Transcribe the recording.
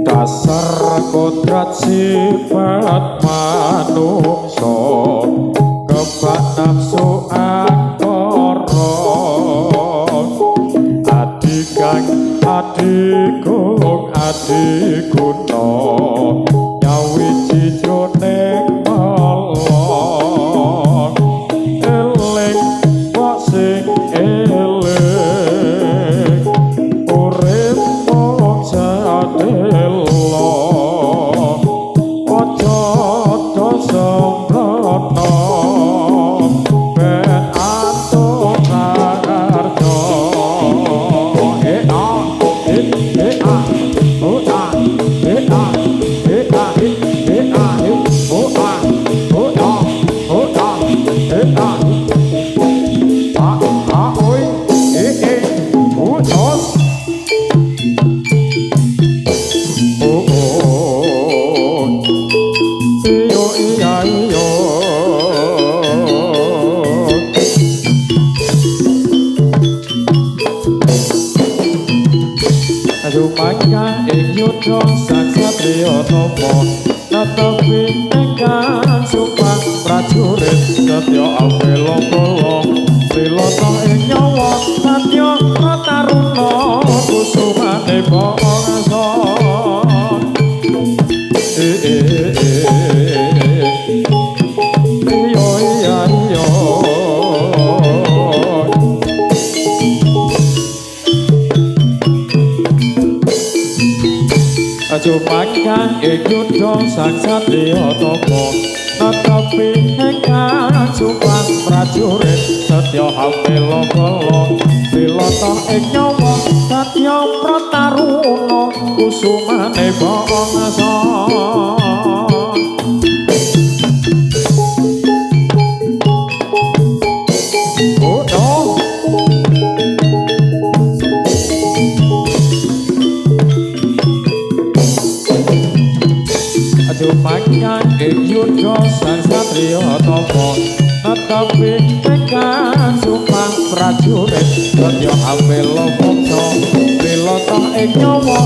Dasar kodrat sifat manungsa kebak nafsu angkara adigang adigung adiguna nyawiji jroning melong eling kok sing eling urip mung sadelo aja do sembrono ben antuk raharja e a e e a o a e a e a e e a e o a o a o a e a a a oi e e o os o o iyo iya iyo. Rumangka ing yudha sang satriya tapa netepi ingkang sumpah prajurit setya abela kala trilata ing nyawa satya taruna kusumane bangsa e e e iyo iya iyo. Aja ing yudha sang satriya tapa netepi ingkang sumpah prajurit setya abela kala trilata ing nyawa satya prataruna kusumane bangsa. Oh no. Aja ing yudha sang satriya tapa netepi ingkang sumpah prajurit setya abela bangsa trilata ing nyawa